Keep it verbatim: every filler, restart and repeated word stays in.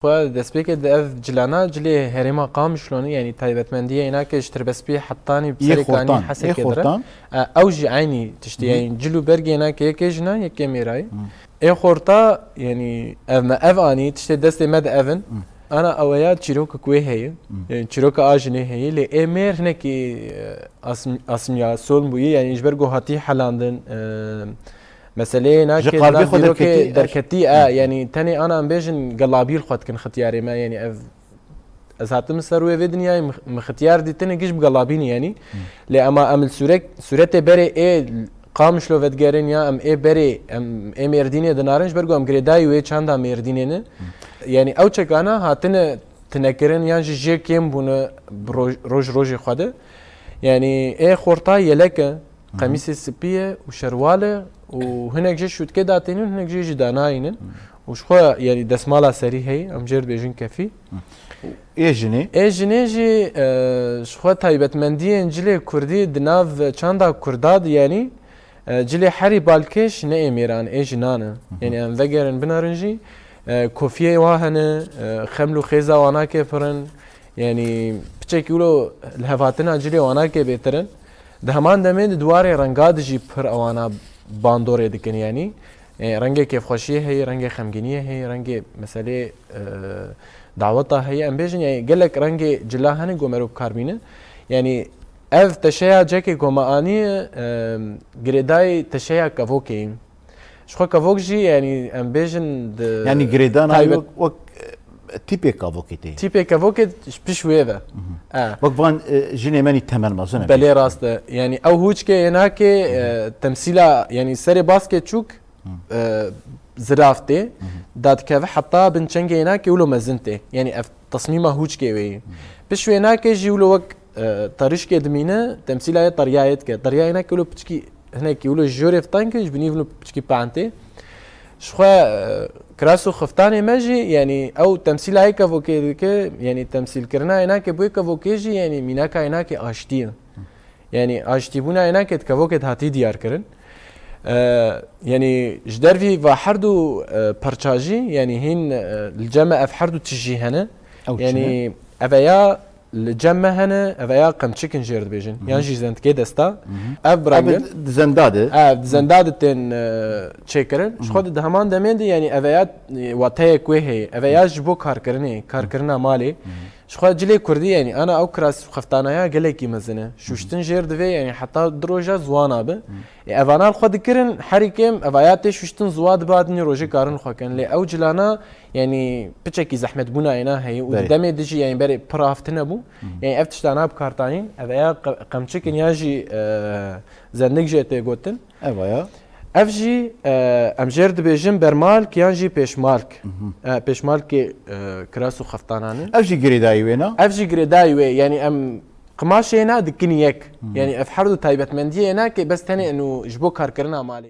Xwe destpêkê di ev cilana cilê herêma Qamişlo ne, yanî taybetmendiya ênakê ji Tirbespî hetanî bi Yê serê kanî Xortan, yê Hesekê dire. Xortan. E, ew jî eynî tiştî, Hı hı. yanî cil û bergê ênakê yekê jina, yekê mêrayî. Hı. Ê Xorta, yanî ev me ev anî, tiştê destê me de ev in. Hı. Ana ew ya çîrokek wê heye, Hı. yanî çîroka a jinê heye, lê ê mêr hinekî, e, asim-, asimîlasyon bûye, yanî ji ber ku hatî helandin, e, meseleyê Ji nakê qalbê da xwe dîrokê derketî, derketî, e, Hı. yanî tenê ana em bêjin gelabî li xwe dikin xitiyarê me, yanî ev, ez hatim ser wê vê dinyayê, min, min xitiyar dîtine giş bi gelabî ne, yanî. Hı. Lê ema em li sûrek-, sûretê berê ê Qamişlo vedigerin ya em ê berê, em ê Mêrdînê dinarin, ji ber ku em girêdayî wê çanda Mêrdînê ne. Hı. Yanî ew çekana hatine tinekirin yan jî jê kêm bûne bi roj, roj rojê xwe de. Yanî ê Xorta yelek e, Hı hı. qemîsê spî ye û şerwal e û hinek jê şûtkê datênin, hinek jê jî danayînin. Hı. Û ji xwe, yanî destmala serî heye, em jê dibêjin kefî. Hı. Ê jinê? Ê jinê jî, e, ji xwe taybetmendiyên cilê kurdî di nav çanda kurda de, yanî, e, cilê herî balkêş ne ê mêran, ê jinan e. Hı hı. Yanî em vegerin binerin jî, e, kofiyê wa hene, e, xeml û xêza wanakê pir in. Yanî piçekî wilo li hevatina cilê wanakê bêtir in. Di heman demê di diwarê renga de jî pir ewana bandorê dikin, yanî. E, rengê kêfxweşiyê heye, rengê xemgîniyê heye, rengê meselê, e, daweta heye. Em bêjin, yanî gelek rengê cila hene ku mero bi kar bîne. Yanî ev teşeya cekê ku me aniye, e, girêdayî teşeya kevokê ye. Ji xwe kevok jî, yanî em bêjin di Yanî girêdana taybet- wek, wek, e, tîpê kevokê tê. Tîpê kevokê ji piş wê ve. Mhm. E. Wek van, e, jinê me nî temel mezin e. Belê rast e. Yanî ew hûçkê ênakê, e, temsîla, yanî serê baskê çûk, Hı. e, ziraf tê, Hı hı. dadikeve heta bin çengê ênakê wilo mezin tê. Yanî ev tesmîma hûçkê wê ye. Hı. Piş wê ênakê jî wilo wek, e, tarîşkê dimîne, temsîla yê teryayê dike. Terya ênakê wilo piçkî hinekî wilo ji jorê fitan ke ji binî wilo piçkî pan tê. Ji xwe, e, kiras û xiftanê me jî, yanî ew temsîla yê kevokê dike, yanî temsîlkirina ênakê bi wê kevokê jî, yanî mînaka ênakê aştî ye. Yanî aştîbûna ênakê di kevokê de hatî diyar kirin. E, yanî ji dervî va herdu, e, perça jî, yanî hîn, e, li cem me ev herdu tij jî hene. Ew çi ne? Yanî ev ya li cem me hene, ev ya qemçikin jêr dibêjin. Hı hı. Yan jî zendikê desta. Hı hı. Ev bi reng in. Ev di zenda de. Ev di zenda de tên, e, çêkirin. Hı hı. Ji xwe de di heman demê de, yanî ev ya, e, wateyek wê heye. Ev ya ji bo karkirinê, karkirina malê. Hı hı. Ji xwe cilê kurdî, yanî ana ew kiras xeftanaya gelekî mezin e. Hı hı. Şûştin jêr divê, yanî heta du roja ziwana bi. Hı. E, evana li xwe dikirin, herî kêm evaya tê şûştin ziwa dibe, dinî rojê karin xwe kin. Lê ew cilana, yanî piçekî zehmetbûna êna heye û Belê. di demê de jî, yanî berê pir av tune bû. Hı hı. Yanî ev tiştana bi kar tanîn, ev ya qe-, qemçikin ya jî, e, zendik jê tê gotin. Ev ya. Ev jî, e, em jêr dibêjin bermalk yan jî pêşmalk. Hı hı. E, pêşmalkê, e, kiras û xeftanan in. Ev jî girêdayî wê na? Ev jî girêdayî wê. Yanî em qimaşê na dikin yek. Hı hı. Yanî ev her du taybetmendiyê ênakê bes tenê eno ji bo karkirina malê.